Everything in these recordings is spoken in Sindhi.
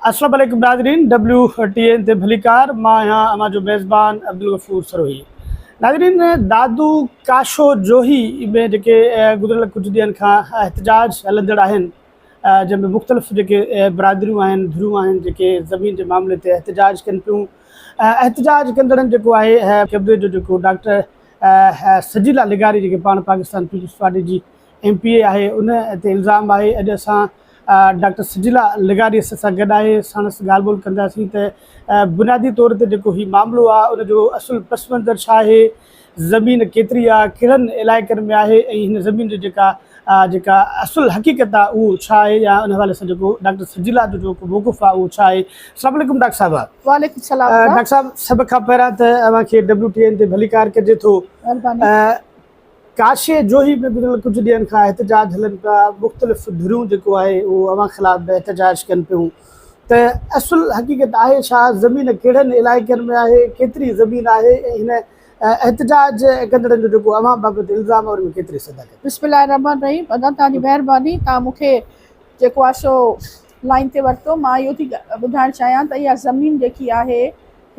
السلام عليڪم ناظرين ڊبليو ٽي اين تي ڀليڪار مان آهيان اوهان جو ميزبان عبدالغفور سروهي ناظرين دادو ڪاشو جوهي ۾ جيڪي گذريل ڪجهه ڏينهن کان احتجاج هلندڙ آهن جنهن ۾ مختلف جيڪي برادريون آهن ڌريون آهن جيڪي زمين جي معاملي تي احتجاج ڪن پيون احتجاج ڪندڙن جيڪو آهي قبضي جو جيڪو ڊاڪٽر سجيلا لغاري جيڪي پاڻ پاڪستان پيپلز پارٽي جي ايم پي اي آهي ان تي الزام آهي اڄ اسان ڊاڪٽر سجلا لغاري اسان سان گڏ آهي ساڻس ڳالهه ٻولهه ڪنداسين ته بنيادي طور تي جيڪو هي معاملو آهي ان جو اصل پس منظر ڇا آهي زمين ڪيتري آهي ڪهڙن علائقن ۾ آهي ۽ هن زمين جو جيڪا جيڪا اصل حقيقت آهي اهو ڇا آهي يا ان حوالي سان جيڪو ڊاڪٽر سجلا جو جيڪو موقف آهي اهو ڇا آهي السلام عليڪم ڊاڪٽر صاحب وعليڪم السلام ڊاڪٽر صاحب سڀ کان پهريان ته اوهان کي ڊبليو ٽي اين تي ڀليڪار ڪجي ٿو ڪاشي جوهي ۾ گذريل ڪجهه ڏينهن کان احتجاج هلن پيا، مختلف ڌريون جيڪو آهي اهو اوهان خلاف به احتجاج ڪن پيون ته اصل حقيقت آهي ڇا، زمين ڪهڙن علائقن ۾ آهي، ڪيتري زمين آهي ۽ هن احتجاج ڪندڙن جو جيڪو اوهان بابت الزام آهي ان ۾ ڪيتري صداقت آهي؟ بسم الله الرحمٰن الرحيم ادا توهان جي مهرباني توهان مون کي جيڪو آهي سو لائين تي ورتو مان اهو ٿي ٻڌائڻ چاهيان ته اها زمين جيڪي آهي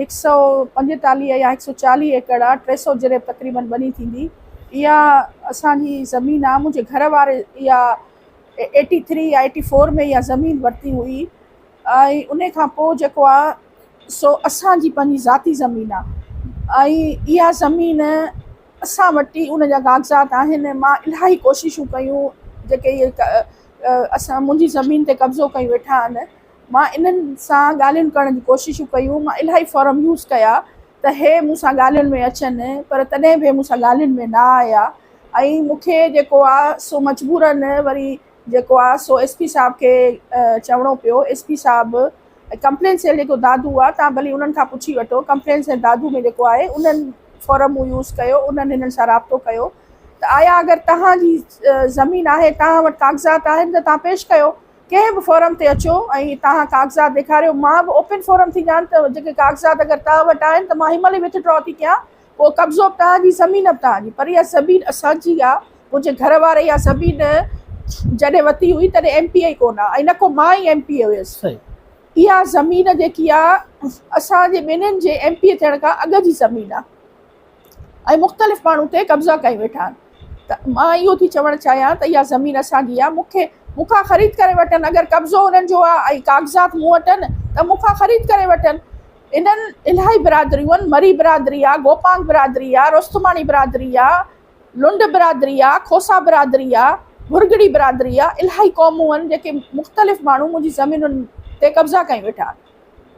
هڪ سئو پنجيتاليهه يا هڪ سئو چاليهه ايڪڙ آ، 300 جريب تقريبن ٻني ٿيندي. اها اسان جي زمين آ، منهنجي گهر واري اها ايٽي ٿري يا ايٽي فور ۾ اها زمين ورتي هئي ۽ انهي کان پوء جيڪو آ سو اسان جي پنهنجي ذاتي زمين آ ۽ اها زمين اسان وٽ ئي ان جا ڪاغذات آهن. مان الاهي ڪوششون ڪيون جيڪي اهي اسان منهنجي زمين تي قبضو ڪيون ويٺا آهن. مان انهن سان ڳالهين ڪرڻ جون ڪوششون ڪيون، مان الاهي فورم يوز ڪيا ته هي مون سان ڳالهين ۾ اچن پر تڏهن به هي مون سان ڳالهين ۾ نه آيا ۽ مون کي جيڪو آ سو مجبورن وري جيڪو آ سو ايس پي صاحب کي چوڻو پيو، ايس پي صاحب ڪمپلين سيل جيڪو دادو آ تان ڀلي انهن کان پڇي وٺو ڪمپلين سيل دادو ۾ جيڪو آهي انهن فورم يوز ڪيو انهن هنن سان رابطو ڪيو ته آيا اگر تهان جي زمين آهي تهان وٽ ڪاغذات آهن ته تهان پيش ڪيو ڪنهن به فورم تي اچو ۽ توهان ڪاغذات ڏيکاريو، مان به اوپن فورم ٿي ڏيان ته جيڪي ڪاغذات اگر توهان وٽ آهن ته مان هن مهل ئي وٿ ڊرا ٿي ڪيان، پوء قبضو به توهان جي زمين به توهان جي، پر اها زمين اسان جي آ، منهنجي گهر واري اها زمين جڏهن ورتي هئي تڏهن ايم پي اي ڪونه ۽ نه ڪو مان ئي ايم پي اي هيس، اها زمين جيڪي آ اسان جي ٻنهين جي ايم پي اي ٿيڻ کان اڳ جي زمين آ. ۽ مختلف ماڻهو تي قبضا ڪيون ويٺا آهن ته مان اهو ٿي چوڻ چاهيان ته اها زمين اسان جي آهي مون کي مون کان خريد ڪري وٺن اگر قبضو انهن جو آهي ۽ ڪاغذات مون وٽ آهن ته مون کان خريد ڪري وٺن انهن الاهي برادريون آهن مري برادري آهي گوپانگ برادري آهي رستماڻي برادري آهي لنڊ برادري آهي کوسا برادري آهي ڀرڳڙي برادري آهي الاهي قومون آهن جيڪي مختلف ماڻهو منهنجي زمينن تي قبضا ڪيون ويٺا آهن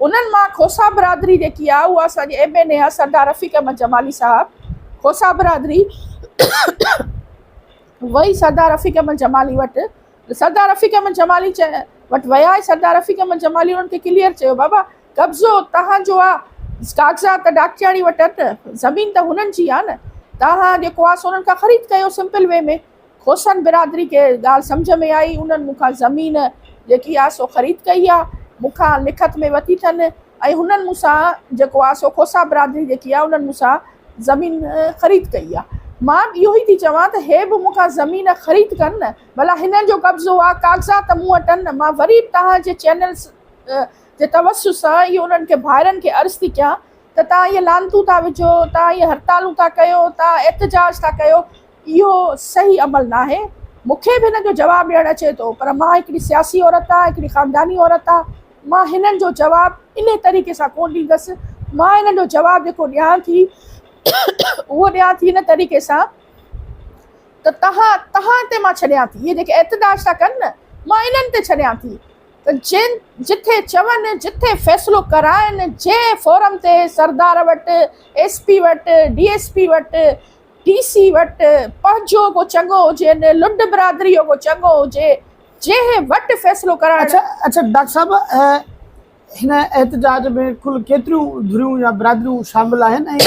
انهن مان کوسا برادري جيڪي آهي اها اسان جي ايم اين اي آهي سردار رفيق احمد جمالي صاحب کوسا برادري وئي سردار رفيق احمد جمالي وٽ سردار رفيق احمد جمالي وٽ ويا ۽ سردار رفيق احمد جمالي انهن کي ڪليئر چيو بابا قبضو تهان جو آهي ڪاغذات ته ڊاڪٽرياڻي وٽ آهن زمين ته هنن جي آهي نه تهان جيڪو آهي سو انهن کان خريد ڪيو سمپل وي ۾ کوسن برادري کي ڳالهه سمجهه ۾ آئي، انهن مون کان زمين جيڪي آ سو خريد ڪئي آ، مون کان لکت ۾ وتي اٿن ۽ هنن مون سان جيڪو آ سو کوسا برادري جيڪي آ انهن مون سان زمين خريد ڪئي آ. مان به اهو ئي ٿي چوان ته هي به مون کان زمين خريد ڪن نه، ڀلا هنن جو قبضو آ، ڪاغذات ته مون وٽ آهن نه، مان وري به توهان جي چينلز جي توسط سان اهو انهن کي ڀائرن کي عرض ٿي ڪيان ته توهان اهي لعنتون ٿا وجهو، توهان اهي هڙتالون ٿا ڪيو، توهان احتجاج ٿا ڪيو، اهو صحيح عمل ناهي. مون کي به هنن جو جواب ڏيڻ اچي ٿو پر مان هڪڙي سياسي عورت آهيان، هڪڙي خانداني عورت آهيان، مان هنن جو جواب انهي طريقي سان ڪونه ڏيندس. مان هنن جو جواب جيڪو ڏيان ٿي اهو ڏيان ٿي ان طريقي سان ته توهان توهان تي مان ڇڏيان ٿي، اهي جيڪي احتجاج ٿا ڪن نه مان انهن تي ڇڏيان ٿي ته جن جٿي چون، جٿي فيصلو ڪرائن، جنهن فورم تي سردار وٽ، ايس پي وٽ، ڊي ايس پي وٽ، ڊي سي وٽ پنهنجو ڪو چڱو هجي نه لنڊ برادري جو ڪو چڱو هجي جنهن وٽ فيصلو ڪرائڻ. اڇا اڇا ڊاڪٽر صاحب هن احتجاج ۾ ڪل ڪيتريون ڌريون يا برادريون شامل آهن ۽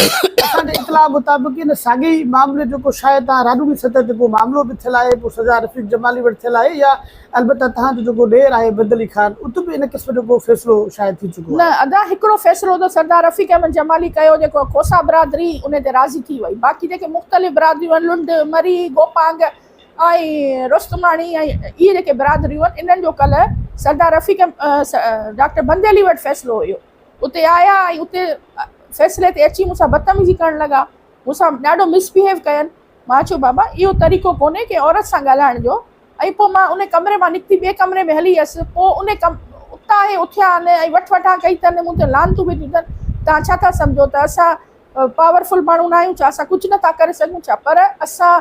اسان جي اطلاع مطابق ان ساڳئي ئي معاملي جو ڪو شايد تان راڏوڻي سطح تي ڪو معاملو به ٿيل آهي پوء سزا رفيق جمالي وٽ ٿيل آهي يا البته توهان جو جيڪو ڏير آهي بند علي خان ات به ان قسم جو ڪو فيصلو شايد ٿي چڪو نه آهي. ادا هڪڙو فيصلو ته سردار رفيق احمد جمالي ڪيو جيڪو کوسا برادري ان تي راضي ٿي وئي باقي جيڪي مختلف برادريون آهن لنڊ، مري، گوپانگ ۽ رستماڻي ۽ اهي جيڪي برادريون آهن انهن جو ڪلهه سردار رفيق ڊاڪٽر بندي علي وٽ فيصلو هيو اتي آيا ۽ اتي فيصلي تي اچي مون سان بدتميزي ڪرڻ لڳا مون سان ڏاڍو مس بيهيو ڪين مان چيو بابا اهو طريقو ڪونهي ڪنهن عورت سان ڳالهائڻ جو ۽ پوء مان ان ڪمري مان نڪتي ٻئي ڪمري ۾ هلي ويس پوء ان ڪم اتان هي اٿيا آهن ۽ وٺ وٺان ڪئي اٿن مون تي لعنتون وڌيون اٿن توهان ڇا ٿا سمجهو ته اسان پاورفل ماڻهو نه آهيون ڇا اسان ڪجهه نٿا ڪري سگهون ڇا پر اسان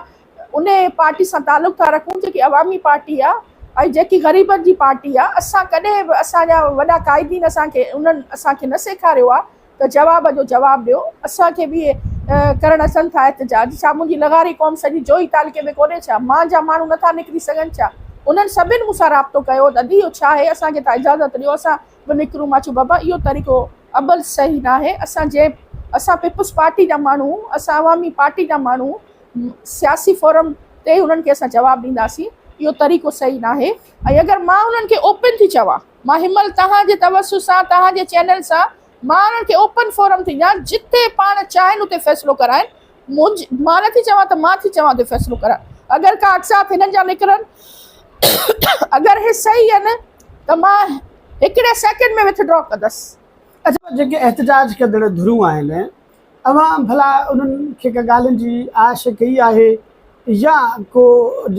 ان پارٽي سان تعلق ٿا رکون جيڪي عوامي پارٽي آ ۽ جيڪي غريبن جي پارٽي آ اسان ڪڏهن به اسان جا وڏا قائدين اسان کي انهن اسان کي نه سيکاريو آ ته جواب جو جواب ڏيو اسان کي به اهي ڪرڻ اچن ٿا احتجاج ڇا منهنجي لغاري قوم سڄي جوهي تعلقي ۾ ڪونهي ڇا مان جا ماڻهو نٿا نڪري سگهن ڇا انهن سڀن مون سان رابطو ڪيو ته ادي اهو ڇا آهي اسان کي تان اجازت ڏيو اسان به نڪرون مان چيو بابا اهو طريقو ابل صحيح ناهي اسان جنهن اسان پيپلز پارٽي جا ماڻهو اسان عوامي پارٽي جا ماڻهو سياسي فورم تي ئي انهن کي اسان جواب ڏينداسين اهو طريقو صحيح ناهي ۽ اگر مان انهن کي اوپن ٿي چوان مان هن مهل توهان جي توسط سان توهان جي چينل سان مان انهن کي اوپن فورم ٿي ڏيان جتي پاڻ چاهين اتي فيصلو ڪرائين منهنجي مان نٿي چوان ته مان ٿي چوان اتي فيصلو ڪرائين اگر ڪاغذات هنن جا نڪرن اگر هي صحيح آهن ته مان هڪڙي سيڪنڊ ۾ وٿ ڊرا ڪندس. اڇا جيڪي احتجاج ڪندڙ ڌريون آهن اوهان ڀلا انهن کي ڪا ڳالهين جي آش ڪئي آهي يا ڪو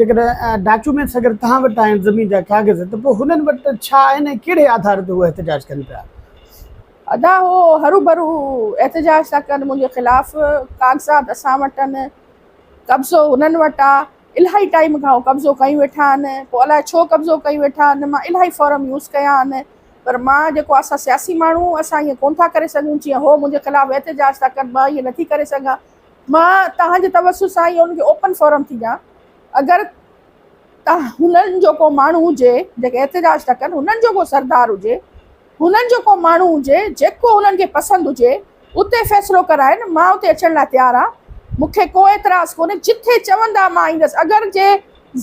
جيڪڏهن ڊاڪيومينٽس اگر توهان وٽ آهن زمين جا ڪاغذ ته پوء هنن وٽ ڇا آهن ۽ ڪهڙي آڌار تي هو احتجاج ڪن پيا؟ ادا هو هروڀرو احتجاج ٿا ڪن منهنجي خلاف ڪاغذات اسان وٽ آهن قبضو هنن وٽ آ الاهي ٽائيم کان هو قبضو ڪيون ويٺا آهن پوء الائي ڇو قبضو ڪيون ويٺا آهن مان الاهي فورم يوز ڪيا آهن پر مان جيڪو اسان سياسي ماڻهو اسان ائين ڪونه ٿا ڪري سگهون جيئن هو منهنجي خلاف احتجاج ٿا ڪن مان ائين نٿي ڪري سگهان مان توهان جي توسط سان ئي انهن کي اوپن فورم ٿي ڏيان اگر هنن جو ڪو ماڻهو هجي جيڪي احتجاج ٿا ڪن هنن جو ڪو سردار هجي هنن جو ڪو ماڻهو هجي جيڪو هنن کي پسند هجي اتي فيصلو ڪرائن مان اتي اچڻ لاء تيار آهيان مون کي ڪو اعتراض ڪونهي جٿي چوندا مان ايندس اگر جي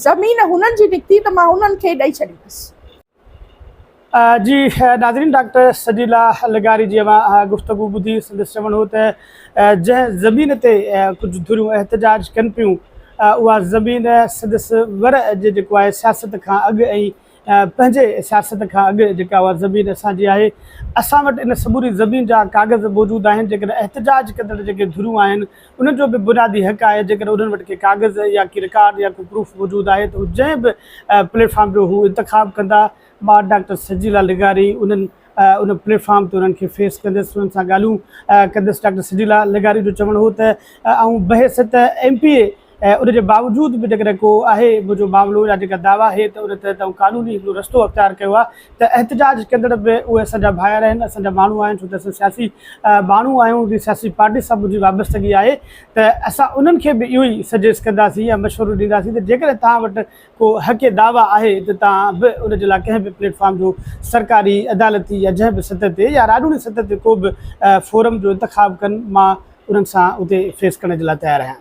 زمين هنن جي نڪتي ته مان هنن کي ڏئي ڇڏيندس. جي ناظرين ڊاڪٽر سجيلا لغاري جي اوهان گفتگو ٻڌي سندس چوڻ هو ته جنهن زمين تي ڪجهه ڌريون احتجاج ڪن پيون اها زمين سندس ور جي جيڪو آهي سياست کان اڳ ۽ پنهنجي سياست کان اڳ جيڪا اها زمين اسان جي آهي اسان وٽ ان سموري زمين جا ڪاغذ موجود آهن جيڪڏهن احتجاج ڪندڙ جيڪي ڌريون آهن انهن جو به بنيادي حق آهي جيڪڏهن انهن وٽ ڪي ڪاغذ يا ڪي رڪارڊ يا ڪو پروف موجود آهي ته هو جنهن به پليٽ فارم جو هو انتخاب ڪندا مان ڊاڪٽر سجيلا لغاري انهن ان پليٽ فارم تي انهن کي فيس ڪندس انهن سان ڳالهيون ڪندس ڊاڪٽر سجيلا لغاري جو چوڻ هو ته آئون بحيثيت ايم پي اي ۽ ان جي باوجود به جيڪڏهن ڪو آهي منهنجو معاملو يا جيڪا دعويٰ آهي ته ان تحت آئون قانوني هڪڙو رستو اختيار ڪيو آهي ته احتجاج ڪندڙ به اهي اسان جا ڀائر آهن اسان جا ماڻهو آهن ڇو ته اسان سياسي ماڻهو آهيون جي سياسي پارٽي سان منهنجي وابستگي آهي ته اسان انهن کي به اهو ئي سجيسٽ ڪنداسين يا مشورو ڏينداسين ته جيڪڏهن توهان وٽ ڪو حق دعويٰ آهي ته توهان به ان جي لاء ڪنهن به پليٽ فارم جو سرڪاري عدالتي يا جنهن به سطح تي يا راڄوڻي سطح تي ڪو به فورم جو انتخاب ڪن مان انهن سان اتي فيس ڪرڻ جي لاء تيار آهيان.